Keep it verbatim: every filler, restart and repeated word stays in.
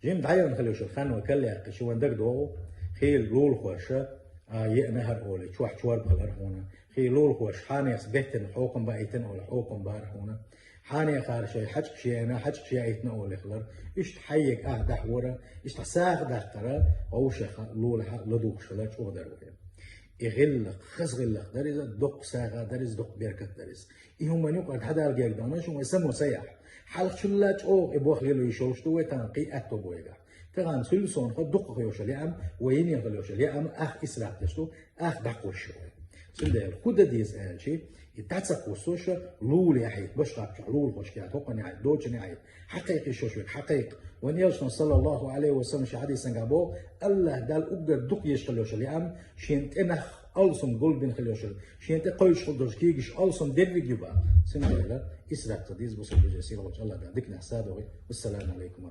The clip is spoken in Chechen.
Жим дӀаяхана хила йолуш йолу хан вай кхаллаяккхича, вайн дагадогӀу, хийла лулахоша, а, еана хӀара олий, чохь чорба хилар хьуна. Хийла лулахоша хьенех беттина хьокхам баийтина олий, хьокхам бара хьуна. Хьенехара шайн хьаьжкӀаш еана, хьаьжкӀаш яийтина олий хилар. Иштта хьайега ахь дахьора, иштта сагӀа даккхара, вовшех лулахь ладугӀуш хилар чӀогӀа дара вай. И гӀиллакх, хаза гӀиллакх дара иза, доккха сагӀа дара иза, доккха беркат дара иза. И хӀуманна юкъара дӀадала герга даьнна шуна вай само ца яхь. Хьалхачунна чӀогӀа и бохлело йиш йолуш ду вай, тахана кхин а аьтто бу вайгахь. Тахана цуьнан сонах дукха хила йолуш йолу яам, вай йинехь хила йолуш йолу яам ах исраф деш ду, ах дӀакхуссуш ю вай. Цундела хӀун дан деза аьлча, и дӀа ца кхуссуш, лула яхьийта, башхапчохь лулахошка яхьийта, хӀокхунна яхьийта, доцчунна яхьийта, хьакхайкхийша йолуш верг хьакхайкха. Вайн Элчано, саллаллаху Ӏалайхи ва саллам, шен хьадисангахь боху, АллахӀ Дала уггар дукха езаш хила йолуш йолу яам, шена тӀе нах алсам гулбина хила йолуш йолу, шена тӀе кхойкхуш хила долуш кегийрхой алсам дерриг ю боху. Цундела исраф ца деза, бусалба вежарий, сийлахьчу АллахӀ Дала диканехь садогӀийла. Вассаламу Ӏалайкум ва